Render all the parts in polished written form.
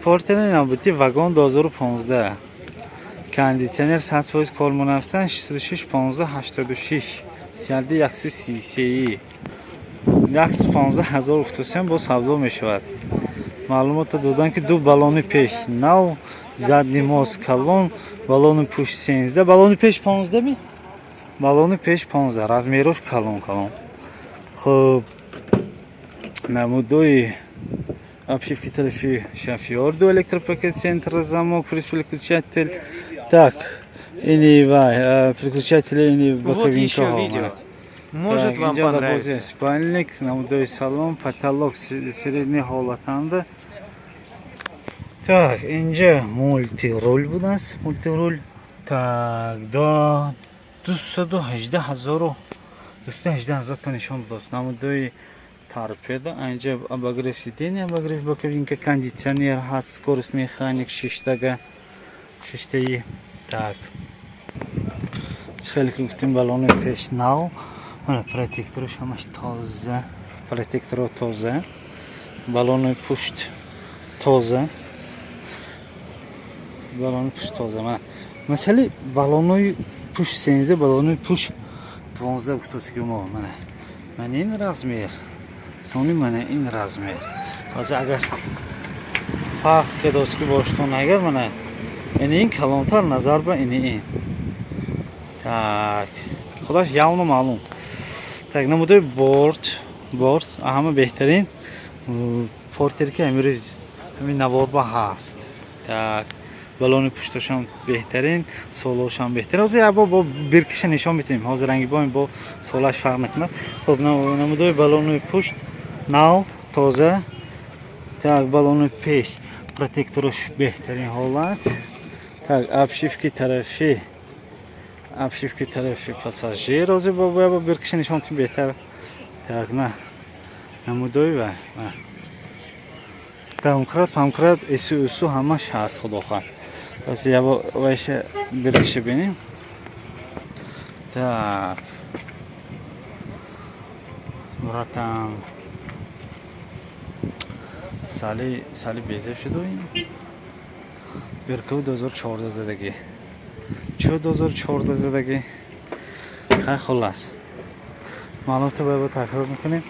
Портери навбати вагон 2015, кондитсионер 100% кор мунавсан, 66 15 86, CRD 133, 115 ҳазор гуфтусем, бо савдо мешавад. Маълумота додан, ки ду баллони пеш нав, задний мост калон, баллони пушт 13, баллони пеш 15 ми? Баллони пеш 15, размерош калон калон. Хуб, намудои обшивки тарафи шофёр, ду электропакет, центр замок, переключатель. Так, ини вай, переключатели, ини Вот еще боковинкаҳо. видео. Может, Так, вам инҷа лабози понравится. Спальник, намудои салон, потолок средний ҳолатанда. Так, инҷа мультируль будааст, мультируль. Так, до 218 ҳазору 218 ҳазор та нишон додааст. Намудои торпеда, инҷа обогрев сиденья, обогрев боковинка, кондитсионер ҳаст, скорость механик, шиштага, шиштаи. Так, хеле ки гуфтем, баллони пеш нав, мана протектораш ҳамаш тоза, протекторо тоза, баллони пушт тоза, баллони пушт тоза. Мана масали баллонои пушт 13, баллонои пушт 12 гуфтост, ки мо мана ин размер, сони мана ин размер. Ҳозир агар фарқ кардост, ки боштон, агар мана ини ин калонтар назар ба ини ин. Так, худаш явно маълум. Так, намудои борт, борт ҳама беҳтарин портер, ки амирӯз ҳамин наворба ҳаст. Так, баллони пушташам беҳтарин, солошам беҳтарин. Ҳозир як бор бо биркаша нишон метиҳем. Ҳозир ранги боем, бо солаш фарқ накунад. Хуб, намудои баллони пушт нав, тоза. Так, баллони пеш протектораш беҳтарин ҳолат. Так, обшивки тарафи, обшивки тарафи пассажир. Ҳозир бо биркаша нишон тим беҳтар. Так, на намудои ва домкрат, памкрат, эсу усу ҳамаш ҳаст, худо хоҳад. Пас яво вайша биркаша бинем. Так, братан, сали сали безеб шуду. Ин биркави 2014 задагӣ, чо 2014 задагӣ. Хай, хуллас, маълумотро бояд такрор мекунем.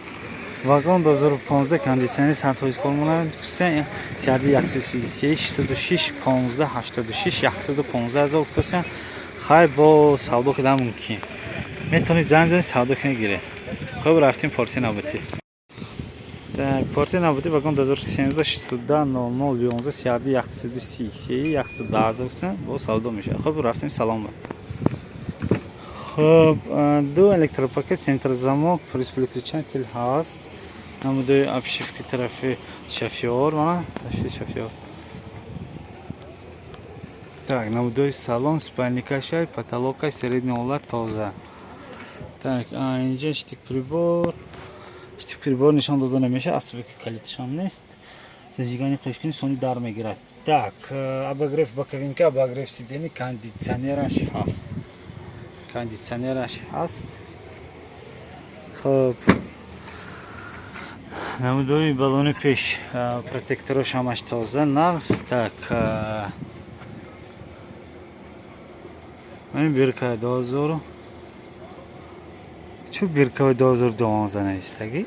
Вагон 2015, кондитсионер 100% кор монад, CRD 133, 66 15 86, 115 ҳазор гуфтосям. Хай, бо савдо кардан мумкин, метавонед занг занед, савдо кунед, гиред. Хуб, рафтем порти навбатӣ. Так, порти навбатӣ вагон 2013, 610 00 11, CRD 133, 110 ҳазор гуфтам, бо савдо мешавад. Хуб, рафтем, салом. Хуб, ду электропакет, центр замок, переключатель ҳаст. Намудои обшивки тарафи шофёр, мана тарафи шофёр. Так, намудои салон, спальникашай, потолокаш средний ҳолат, тоза. Так, инҷа щиток прибор, щиток прибор нишон дода намешавад, асбе ки калиташон нест. Зажигание қошкини, сони дар мегирад. Так, обогрев боковинка, обогрев сиденья, кондитсионераш ҳаст, кондитсионераш ҳаст. Хуб, намудои баллони пеш протекторош ҳамаш тоза, нағз. Так, ман бирка 2000, чу биркаи 2012 навистагӣ,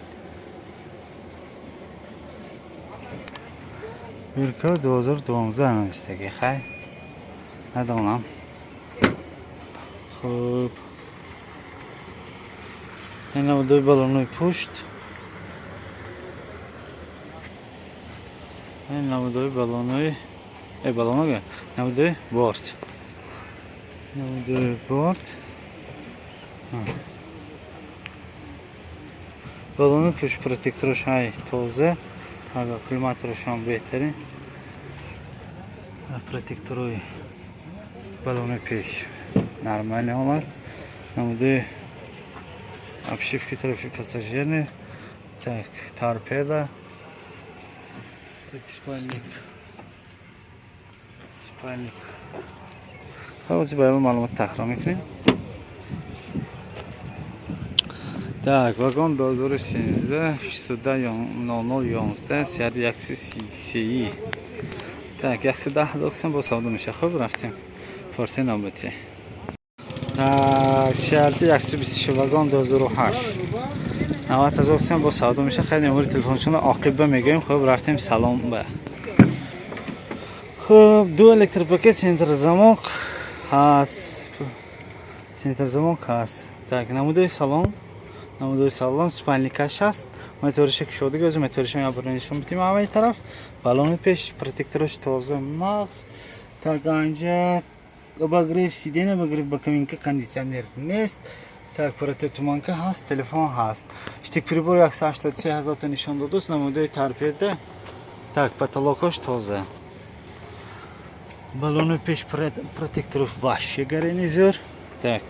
биркаи 2012 навистагӣ. Хай, надонам. Хуб, ин намудои баллонои пушт, ин намудои баллонои баллоно, намудои борт, намудои борт. Баллони пушт протекторош ҳай тоза, аккумуляторашам беҳтарин, протекторои баллони пеш нормальный ҳолат, намудои обшивки тарафи пассажирни. Так, торпеда. Так, спальник, спальник. Хоб, ба маълумот такрор мекунем. Так, вагон 2013, 610 00 11, CRD 133. Так, 110 000 сом бо савдо меша. Хуб, рафтем портер навбатӣ. Так, CRT 126 вагон 2008, 90 000 сом бо савдо меша. Хеле номери телефоншонро оқиба мегӯем. Хуб, рафтем салон ба. Хуб, ду электропакет, центрзамок ҳаст, центрзамок ҳаст. Так, намудаи салон, намудаи салон, спальникаш ҳаст, моториша кушодагӣ, озу моториша мебарем, нишон бидим. Ҳамаи тараф балони пеш протектораш тоза, нағз. Так, анҷа обогрев сиденья, обогрев боковинка, кондитсионер нест. Так, противотуманка ҳаст, телефон ҳаст, щиток прибор 183 ҳазорта нишон додааст. Намудаи торпеда. Так, потолокош тоза, балони пеш протектораш вообще гарени зӯр. Так,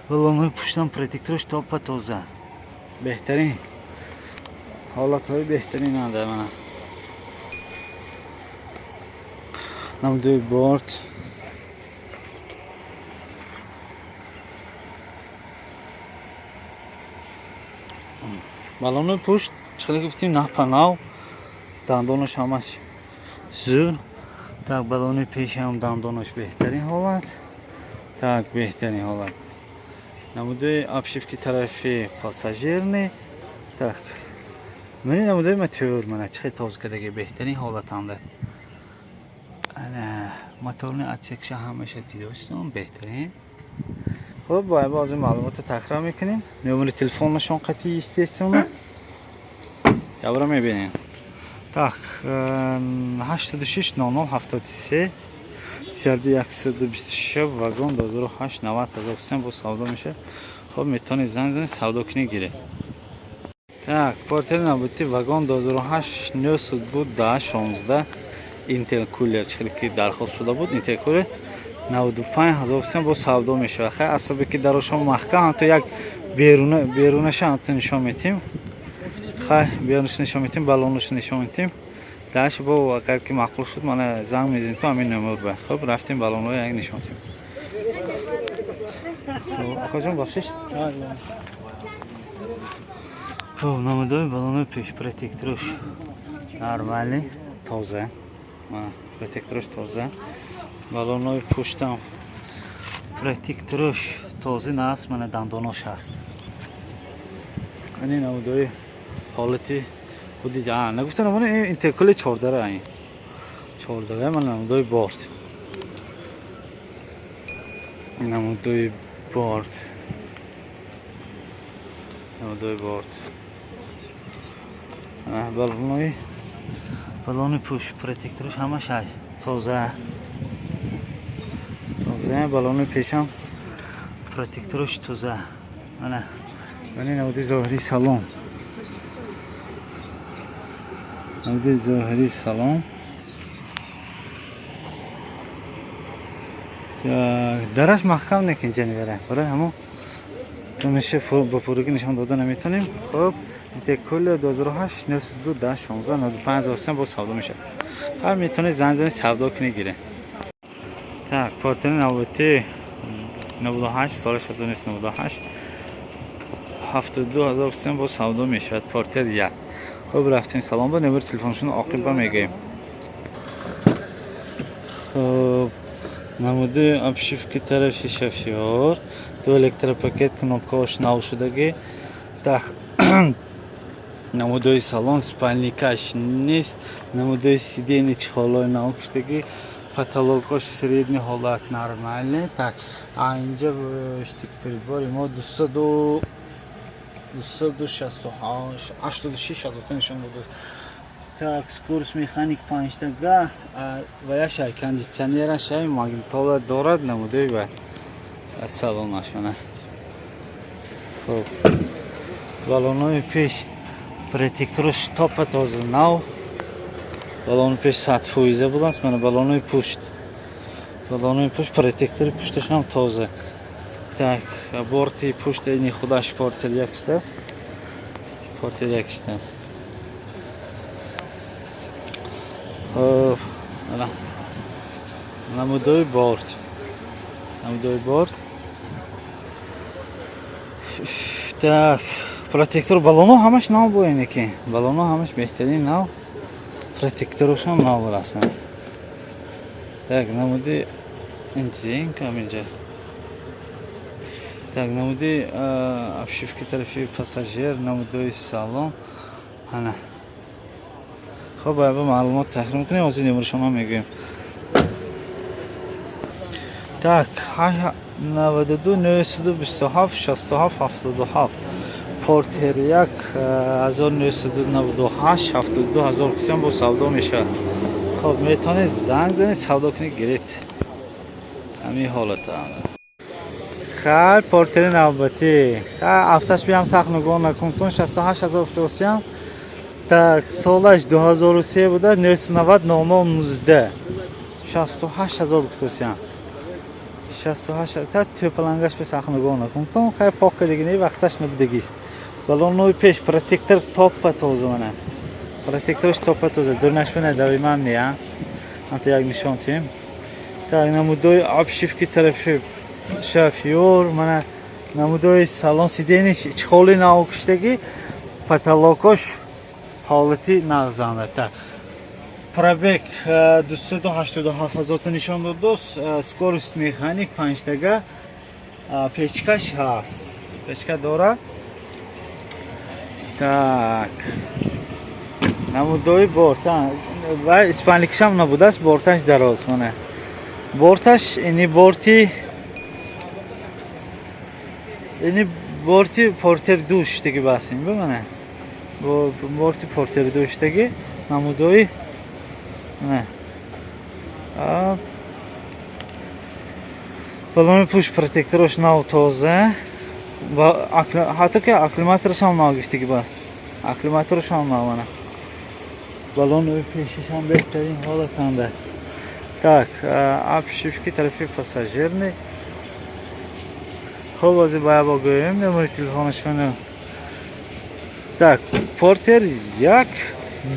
балони пуштам протектораш топа тоза, беҳтарин ҳолатҳои беҳтарин анда. Мана намудои борт. Балони пушт чӣ гуфтем, напанав, дандонаш ҳамаш зӯр. Так, балони пешам дандонаш беҳтарин ҳолат. Так, беҳтарин ҳолат. Намудаи обшивки тарафи пассажирный. Так, мани намудаи мотор, мана чӣ хел тоза кардаги, беҳтарин ҳолатанда. Ана моторни отсекша ҳамаша дидостум, беҳтарин. Хуб, бо баъзе маълумотро такрор мекунем. Номери телефонашон қатъи, естественно, ябра мебинем. Так, 86 00 73, CRD 126 вагон 2008, 90 000 сом бо савдо мешавад. Хуб, метавонед занг занед, савдо кунед, гиред. Так, портери навбатӣ вагон 2008, 9 буд, 10 16, интеркулер, чӣ хеле ки дархост шуда буд, интеркулер 95 ҳазор сом бо савдо мешавад. Хай, асабе ки дарошон маҳкам, ҳамто як беруна берунаша ҳамто нишон метим. Хай, берунаша нишон метим, балонаша нишон метим. Даш бо агар ки маъқул шуд, мана занг мезанем то ҳамин номер ба. Хуб, рафтем, балонҳоро як нишон метим. Акаҷон, бахшиш. Хуб, намудои балонои пеш протектораш нормальный, тоза, протектораш тоза. Балонои пуштам протектораш тоза наст, мана дандонош ҳаст. Ани намудои ҳолати худи нагуфта намуна интеркулер чордара, ин чордара. Мана намудои борт, намудои борт, намудои борт. Балони пушт протектораш ҳамаш тоза, тоза. Балони пешам протектораш тоза. Мана мани намуди зоҳирии салон, намуди зоҳирии салон. Дараш маҳкам некин ҷанивера, барои ҳамон дониши ба пуррагӣ нишон дода наметавонем. Хуб, интеркулер 2008, 92 10 16, 95 ҳазор сом бо савдо мешавад. Ҳар метавонед занг занед, савдо кунед, гиред. Так, портери навбатӣ 98, соли 1998, 72 ҳазор сом бо савдо мешавад, портер як. Хуб, рафтем салон ба, номери телефоншон оқиба мегӯем. Хуб, намуди обшивки тарафи шофёр, ду электропакет, кнопкаош нав шудагӣ. Так, намудои салон, спальникаш нест, намудои сиденье, чехолои нав киштагӣ, потолокош средний ҳолат, нормальный. Так, а инҷа щиток прибори мо дусаду 286 ҳазорта нишон додааст. Так, скорость механик панҷтага ва як шай кондитсионера, шай магнитола дорад. Намудои ва салонаш мана. Хуб, балонои пеш протектораш топа тоза, нав. Балони пеш 100 фоиза будааст. Мана балонои пушт, балонои пушт, протектори пушташам тоза. Так, борти пушт ини худаш портер як шудааст, портер як шудааст. Хуб, ана намудои борт, намудои борт. Так, Протектор, балоно ҳамаш нав бояне ки. Балоно ҳамаш беҳтарин, нав. Протекторошам нав будааст. Так, намуди ин чизе кам инҷа. Так, намуди обшивки тарафи пассажир, намудои салон. Ҳана. Хоб, ба маълумот таҳрир мекунем, ҳозир номерашонро мегӯем. Так, 92 927 67 77, Портер 1 1998, 72 ҳазор кисиам бо савдо мешавад. Хоб, метавонед занг занед, савдо кунед, гиред. Ҳамин ҳолата. Хай, Портери навбатӣ. Хай, афташ биям, сахт нигоҳ накунтон, 68 ҳазор фтосиям. Так, солаш 2003 буда, 990 00 19, 68 ҳазор гуфтосиям. 68 та тӯпалангаш бе сахт нигоҳ накунтон. Хай, пок кардагини, вақташ набудагист. Балонои пеш, протектор топпа тоза мана. Протектораш топпа тоза. Дурнаш бина, давимам не, а? Ҳамта як нишон тием. Так, намудои обшивки тарафи шофёр, мана намудои салон, сиденье ш чехоли нав киштагӣ, потолокош ҳолати нағзанда. Так, пробег 287 ҳазорта нишон додост, скорость механик панҷтага, печкаш ҳаст, печка дорад. Так, намудои борт ва спальникашам набудааст, борташ дароз, мана борташ, ини борти Портер душтаги басин бимана, борти Портер душтаги, намудои мана балони пушт, протекторош нав, тоза ва ҳатто ки аккумуляторашам нав гирифтаги бас, аккумуляторашам нав, мана балони пешашам беҳтарин ҳолатанда. Так, обшивки тарафи пассажирный. Хоб, ҳозир бояд бо гӯем номери телефонашону. Так, Портер 1,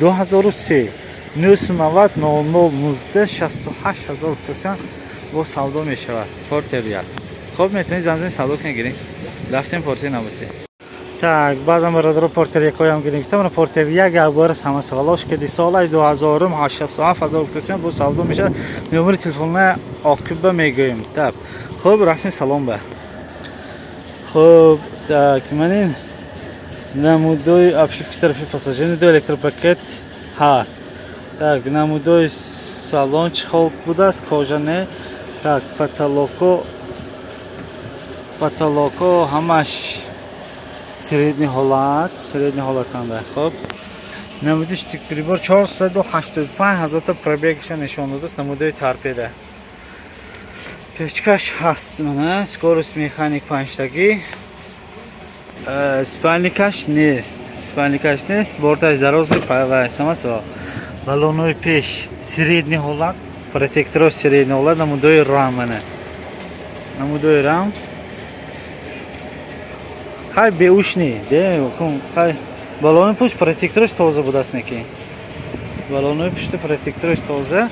2003, 990 00 19, 68 ҳазор гуфтасан, бо савдо мешавад. Портер 1. Хоб, метавонед занг занед, савдо кунед, гиред. Рафтем Портер навбатӣ. Так, баъзан бародаро Портер якоям гирифтам, мана Портер 1, якбора самосвалош кади, солаш 2000, 67 ҳазор гуфтасан, бо савдо мешавад. Номери телефонна оқиба мегӯем. Так, хуб, рафтем салон ба. Хуб, так, манин намудои обшивки тарафи пассажир, ду электропакет ҳаст. Так, намудои салон чехол будааст, кожаный. Так, потолоко ҳамаш средний ҳолат, средний ҳолатанда. Хуб, намуди прибор, 485 ҳазорта пробегша нишон додааст, намудаи торпеда. Печкаш ҳаст, мана скорость механик панҷтагӣ. Спальникаш нест, спальникаш нест, борташ дарози самасо. Балонои пеш средний ҳолат, протекторош средний ҳолат, намудои рам, мана намудои рам. Хай, беушни де, хай, балони пушт протектораш тоза будааст, неки балонои пушти протектораш тоза.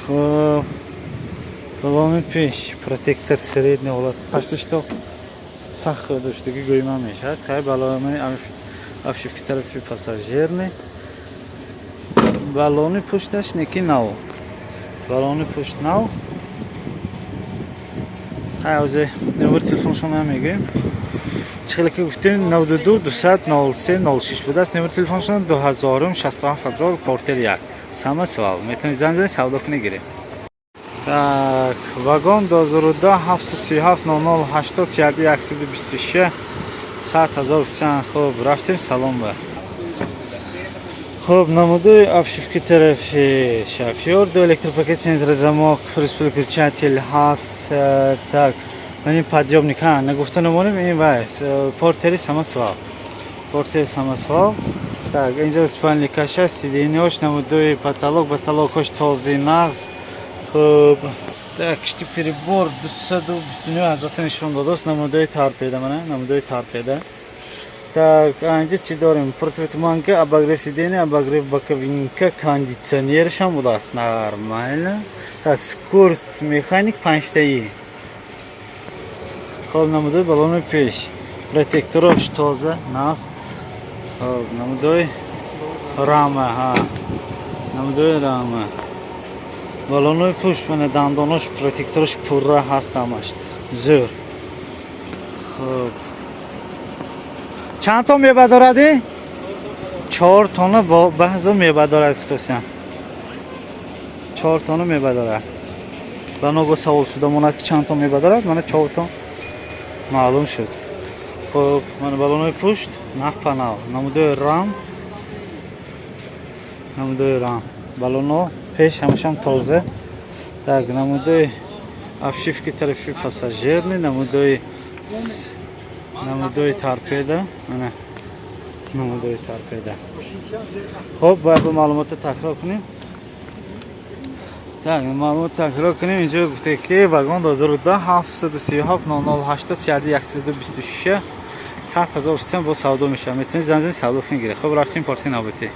Хуб, балони пеш протектор средний ҳолат, пашташто сахт доштагӣ гӯйма мешавад. Хай, балони обшивки тарафи пассажирный, балони пушташ неки нав, балони пушт нав. Хай, ҳозир номери телефоншон мегӯем. Чӣ хеле ки гуфтем, 92 200 03 06 будааст номери телефоншон, 2000, 67 ҳазор, Портер 1 самосвал. Метавонед занг занед, савдо кунед, гиред. Так, Вагон 2010, 737 00 80, 31 126, 100 ҳазор сан. Хуб, рафтем салон ба. Хуб, намудои обшивки тарафи шофёр, ду электропакет, центрозамок, переключатель ҳаст. Так, ман ин подъёмник ҳа нагуфта намонем, ин вай Портери самосвал, Портери самосвал. Так, инҷа спальникаша, сиденьеош, намудои потолок, потолокош тозаи, нағз. Хуб, так, кишти прибор 229 ҳазорта нишон додааст, намудои торпеда, мана намудои торпеда. Так, анҷа чӣ дорем? Противотуманка, обогрев сиденья, обогрев боковинка, кондитсионершам будааст, нормально. Так, скорость механик панҷтаи. Хоб, намудои балони пеш, протекторош тоза, нағз. Хоб, намудои рама, ҳа, намудои рама, балонои пушт, мана, дандонош, протекторош пурра ҳаст, ҳамаш зӯр. Хоб, чанд то мева доради? Чор тона баъзо мева дорад, гуфтосям, чор тона мева дорад. Ба ногоҳ савол шуда монад, ки чанд то мева дорад. Мана, чор то маълум шуд. Хоб, мана, балонои пушт нав па нав, намудои рам, намудои рам, балоно пеш ҳамашам тоза. Так, намудои обшивки тарафи пассажирный, намудои торпеда, мана, намудои торпеда. Хоб, бояд бо маълумотро такрор кунем. Так, маълумот такрор кунем. Инҷо гуфте, ки вагон 2010, 737 008 3126, 100 000 сом бо савдо мешавад. Метавонед занг занед, савдо кунед, гиред. Хоб, рафтем порти навбатӣ.